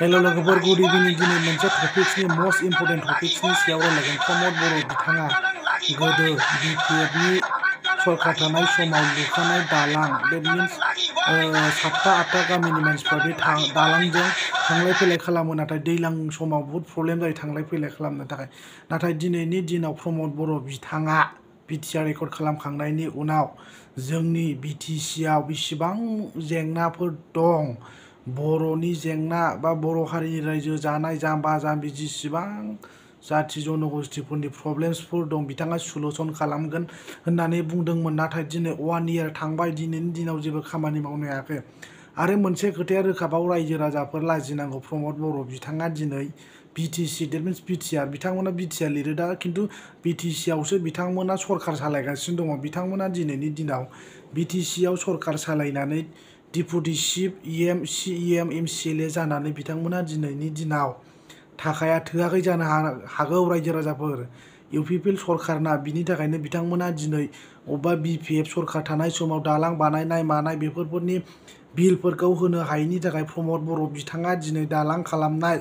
Hello लोगोफोर good इभिनिं दिनै मोनसे टपिक्सनि मोस्ट इम्पर्टेन्ट टपिक्सनि सायाव रायलायगोन प्रमद बर' बिथाङा गोदो बिपिएफनि सरकार थानाय समाव लुखानाय दालां डेट मिन्स 7टा 8टा गामिनि मानसिफ्रा बे दालांजों थांलाय फैलाय खालामो नाथाय दैज्लां समाव बहुत प्रब्लेम जायो थांलाय फैलाय खालामनो थाखाय नाथाय दिनैनि दिनाव प्रमद बर' बिथाङा बिटिआर रेकर्ड खालामखांनायनि उनाव जोंनि बिटिसिआव बेसेबां जेंनाफोर दं बर'नि जेंना बा बर' हारिनि रायजो जानाय जाम्बा जाम्बि जेसेबां जाथि जनगोष्ठीफोरनि प्रब्लेम्सफोर दं बिथाङा सलुसन खालामगोन होननानै बुंदोंमोन नाथाय दिनै 1 year थांबाय दिनैनि दिनाव जेबो खामानि मावनो हायाखै आरो मोनसे खोथाया रोखाबाव रायजो राजाफोर लाजिनांगौ प्रमद बर' बिथाङा दिनै बिटिसि डेट मिन्स बिटिआर बिथांमोना बिटिआर लिरो दा खिन्थु बिटिसिआवसो बिथांमोना सरकार सालायगासिनो दङ बिथांमोना दिनैनि दिनाव बिटिसिआव सरकार सालायनानै डिपुटि चिफ इएम सिइएम एमसिएलए जानानै बिथांमोना दिनैनि दिनाव थाखाया थोआखै जानो हागौ रायजो राजाफोर इउपिपिएल सरकारना बिनि थाखायनो बिथांमोना दिनै अबेबा बिपिएफ सरकार थानाय समाव दालां बानायनाय मानाय बेफोरनि बिलफोरखौ होनो हायैनि थाखाय प्रमद बर' बिथाङा दिनै दालां खालामनाय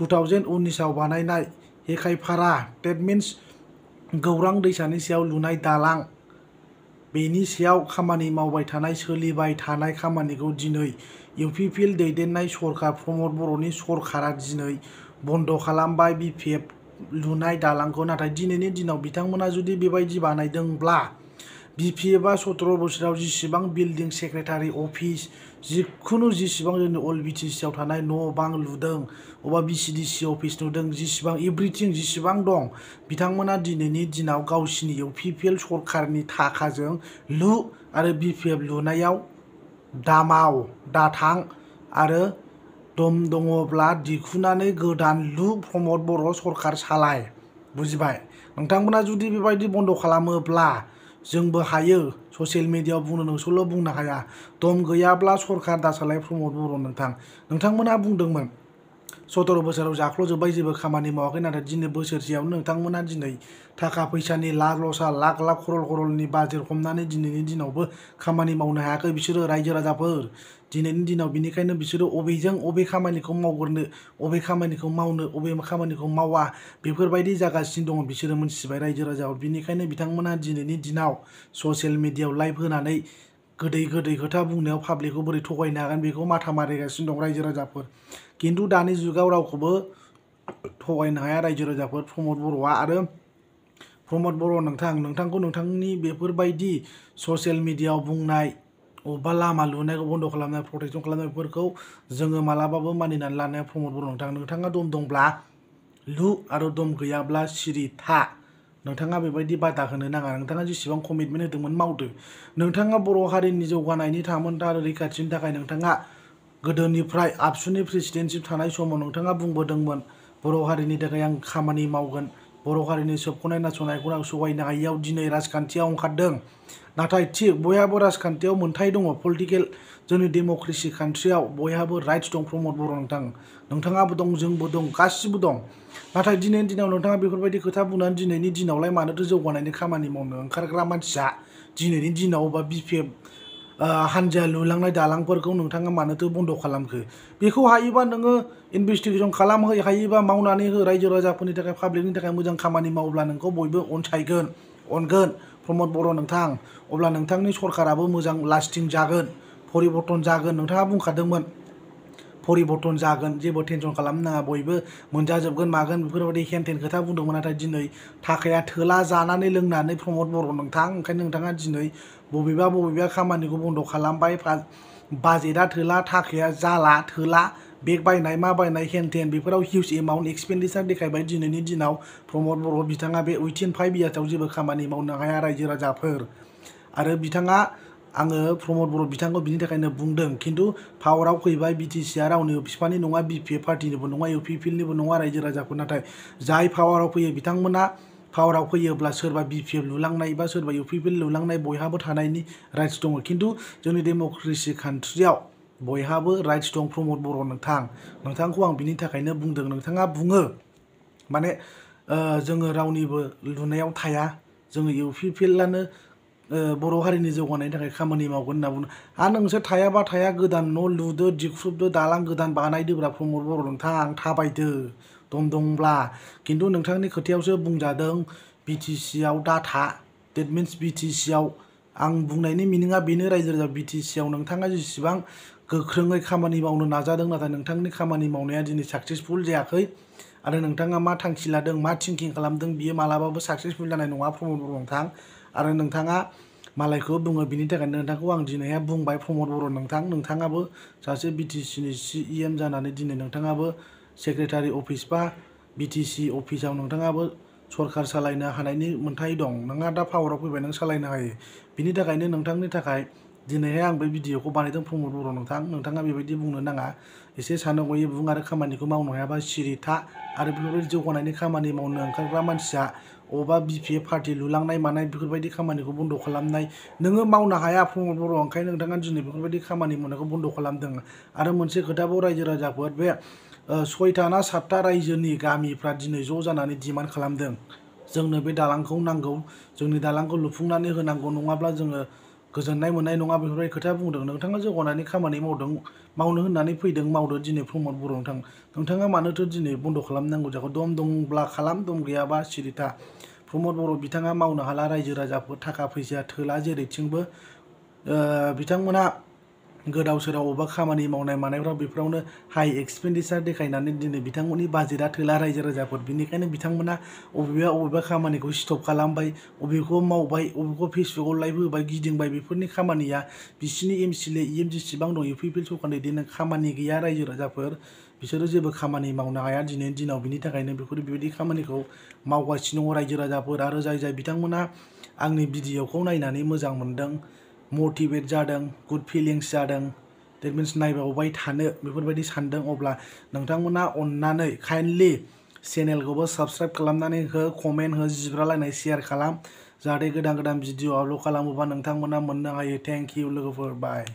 2019आव बानायनाय हेखायफारा डेट मिन्स गौरां दैसानि सायाव लुनाय दालां बेनि सायाव खामानि मावबाय थानाय सोलिबाय थानाय खामानिखौ दिनै इउपिपिएल दैदेननाय सरकार प्रमद बर'नि सरकारा दिनै बन्द खालामबाय बिपिएफ लुनाय दालांखौ नाथाय दिनैनि दिनाव बिथांमोना जुदि बेबायदि बानायदोंब्ला बिपिएफआ 17 बोसोराव जेसेबां बिल्डिं सेक्रेटारि अफिस जिखुनु जेसेबां जोंनि अल बिटिसिआव थानाय न' बां लुदों अबा बिसिडिसि अफिस नुदों जेसेबां एभ्रिथिं जेसेबां दं बिथांमोना दिनैनि दिनाव गावसिनि इउपिपिएल सरकारनि थाखाजों लु आरो बिपिएफ लुनायाव दामाव दाथां आरो दम दङब्ला दिखुनानै गोदान लु प्रमद बर' सरकार सालाय बुजिबाय नोंथांमोना जुदि बेबायदि बन्द खालामोब्ला जोंबो हायो ससियेल मिडियाआव बुंनो नोंसोरल' बुंनो हाया दम गैयाब्ला सरकार दासालाय प्रमद बर' नोंथांमोना बुंदोंमोन 17 बोसोराव जाख्ल'जोब्बाय जेबो खामानि मावाखै नाथाय दिनै बोसोरसेयावनो नोंथांमोना दिनै थाखा फैसानि लाख लाख खरलनि बाजेट हमनानै दिनैनि दिनावबो खामानि मावनो हायाखै बिसोरो रायजो राजाफोर दिनैनि दिनाव बिनिखायनो बिसोरो अबेजों अबे खामानिखौ मावग्रोनो अबे खामानिखौ मावनो अबे खामानिखौ मावा बेफोरबायदि जागासिनो दङ बिसोरो मोनथिबाय रायजो राजाफोर बिनिखायनो बिथांमोना दिनैनि दिनाव ससियेल मिडियाआव लाइभ होनानै गोदै खोथा बुंनायाव पाब्लिकखौ बोरै थगायनो हागोन बेखौ माथा मारिगासिनो दं रायजो राजाफोर खिन्थु दानि जुगाव रावखौबो थगायनो हाया रायजो राजाफोर प्रमद बर'आ आरो प्रमद बर' नोंथांखौ नोंथांनि बेफोरबायदि ससियेल मिडियाआव बुंनाय अबेबा लामा लुनायखौ बन्द खालामनाय प्रटेक्सन खालामनाय बेफोरखौ जोङो मालाबाबो मानिनानै लानाया प्रमद बर' नोंथाङा दम दंब्ला लु आरो दम गैयाब्ला सिरि था नोंथाङा बेबायदि बादा होनो नाङा नोंथाङा जेसेबां कमिटमेन्ट होदोंमोन मावदो नोंथाङा बर' हारिनि जौगानायनि थामोनथा आरो रैखाथिनि थाखाय नोंथाङा गोदोनिफ्राय आबसुनि प्रेसिडेन्टशिप थानाय समाव नोंथाङा बुंबोदोंमोन बर' हारिनि थाखाय आं खामानि मावगोन बर' हारिनि सोबख'नाय नासयनायखौ आं सहायनो हायियाव दिनै राजखान्थियाव ओंखारदों नाथाय थिग बयहाबो राजखान्थियाव मोन्थाय दङ पलिटिकेल जोंनि डेम'क्रेसि कान्ट्रियाव बयहाबो राइट्स दं प्रमद बर' नोंथाङाबो दं जोंबो दं गासिबो दं नाथाय दिनैनि दिनाव नोंथाङा बेफोरबायदि खोथा बुंनानै दिनैनि दिनावलाय मानोथो जौगानायनि खामानि मावनो ओंखारग्रा मानसिया दिनैनि दिनाव बा बिपिएफ हानजा लुलांनाय दालांफोरखौ नोंथाङा मानोथो बन्द खालामखो बेखौ हायोबा नोङो इनभेस्टिगेसन खालामहो हायोबा मावनानै हो रायजो राजाफोरनि थाखाय पाब्लिकनि थाखाय मोजां खामानि मावोब्ला नोंखौ बयबो अनगोन प्रमद बर' अब्ला नोंथांनि सरकाराबो मोजां लास्टिं जागोन परिबर्तन जागोन नोंथाङा बुंखादोंमोन परिबर्तन जागोन जेबो टेनसन खालामनो नाङा बयबो मोनजाजोबगोन मागोन बेफोरबायदि हेनथेन खोथा बुंदोंमोन नाथाय दिनै थाखाया थोला जानानै लोंनानै प्रमद बर' ओंखायनो नोंथाङा दिनै बबेबा खामानिखौ बन्द खालामबाय बाजेटआ थोला थाखाया जाला थोला बेग बायनाय मा बायनाय हेनथेन बेफोराव हिउज एमाउन्ट एक्सपेन्डिचार देखायबाय दिनैनि दिनाव प्रमद बर' बिथाङा बे उइथिन 5 इयार्सआव जेबो खामानि मावनो हाया रायजो राजाफोर आरो बिथाङा आङो प्रमद बर' बिथांखौ बिनि थाखायनो बुंदों खिन्थु पावाराव फैबाय बिटिसिआ रावनिबो बिफानि नङा बिपिएफ पार्टिनिबो नङा इउपिपिएलनिबो नङा रायजो राजाफोर नाथाय जाय पावाराव फैयो बिथांमोना पावाराव फैयोब्ला सोरबा बिपिएफ लुलांनाय बा सोरबा इउपिपिएल लुलांनाय बयहाबो थानायनि राइट्स दङ खिन्थु जोंनि डेम'क्रेसि कान्ट्रियाव बयहाबो राइट्स दं प्रमद बर' नोंथांखौ आं बिनि थाखायनो बुंदों नोंथाङा बुङो माने जोङो रावनिबो लुनायाव थाया जोङो इउपिपिएलआनो बर' हारिनि जौगानायनि थाखाय खामानि मावगोन होनना बुङो। नोंसोर थायाबा थाया गोदान न' लुदो दिख्रुबदो दालां गोदान बानायदोब्रा प्रमद बर' नोंथां थाबायदो दम दंब्ला। खिन्थु नोंथांनि खोथायावसो बुंजादों BTC आव डाटा डेट मिन्स BTC आव आं बुंनायनि मिनिङा बेनो रायजो राजा BTC आव नोंथाङा जेसेबां गोख्रोङै खामानि मावनो नाजादों नाथाय नोंथांनि खामानि मावनाया दिनै साक्सेसफुल जायाखै आरो नोंथाङा मा थांखि लादों मा थिंकिं खालामदों बियो मालाबाबो साक्सेसफुल जानाय नङा प्रमद बर' नोंथां। आरो नोंथाङा मालायखौ बुङो बिनि थाखायनो नोंथांखौ आं दिनैहाय बुंबाय प्रमद बर' नोंथां नोंथाङाबो सासे BTC नि CEM जानानै दिनै नोंथाङाबो सेक्रेटारि अफिस बा BTC अफिसाव नोंथाङाबो सरखार सालायनो हानायनि मोन्थाय दं। नोंहा दा पावाराव फैबाय नों सालायनो हायो। बिनि थाखायनो नोंथांनि थाखाय दिनैहाय आं बे भिडिअखौ बानायदों प्रमद बर' नोंथां। नोंथाङा बेबायदि बुंनो नाङा। एसे सानो गयै बुं आरो खामानिखौ मावनो हायाबा सिरि था। आरो बेफोरबायदि जौगानायनि खामानि मावनो ओंखारग्रा मानसिया अबेबा BPF पार्टि लुलांनाय मानाय बेफोरबायदि खामानिखौ बन्द' खालामनाय नोङो मावनो हाया प्रमद बर' ओंखायनो नोंथाङा दिनै बेफोरबायदि खामानि मावनायखौ बन्द' खालामदों। आरो मोनसे खोथाबाव रायजो राजाफोर बे 6टा ना 7टा रायजोनि गामिफ्रा दिनै ज' जानानै डिमान्ड खालामदों जोंनो बे दालांखौ नांगौ जोंनि दालांखौ लुफुंनानै होनांगौ नङाब्ला जोङो गोजोननाय मोननाय नङा बेफोरबायदि खोथा बुंदों। नोंथाङा जौगानायनि खामानि मावनो होननानै फैदों मावदो दिनै प्रमद बर' नोंथां। नोंथाङा मानोथो दिनै बन्द' खालामनांगौ जाखो दम दंब्ला खालाम दम गैयाबा सिरि था। प्रमद बर' बिथाङा मावनो हाला रायजो राजाफोर थाखा फैसाया थोला जेरैथिंबो बिथांमोना गोदाव सोराव अबेबा खामानि मावनाय मानायफ्राव बेफोरावनो हाइ एक्सपेन्डिचार देखायनानै दिनै बिथांमोननि बाजेटआ थोला रायजो राजाफोर बिनिखायनो बिथांमोना अबेबा खामानिखौ स्टप खालामबाय अबेखौ मावबाय अबेखौ फेसबुकआव लाइभ होबाय गिदिंबाय बेफोरनि खामानिया बिसिनि MCLA EM जेसेबां दं UPPL सरखारनि दैदेननाय खामानि गैया रायजो राजाफोर बिसोरो जेबो खामानि मावनो हाया दिनैनि दिनाव बिनि थाखायनो बेबायदि खामानिखौ मावगासिनो दङ रायजो राजाफोर आरो जाय बिथांमोना आंनि भिडिअखौ नायनानै मोजां मोनदों मटिभेट जादों गुड फिलिंस जादों डेट मिन्स नायबावबाय थानो बेफोरबायदि सानदों अब्ला नोंथांमोना अननानै काइन्डलि चेनेलखौबो साबस्क्राइब खालामनानै हो कमेन्ट हो जिब्रालायनाय शेयार खालाम जाहाथे गोदान भिडिअ आपल'ड खालामोबा नोंथांमोना मोननो हायो। थेंक इउ लोगोफोर बाय।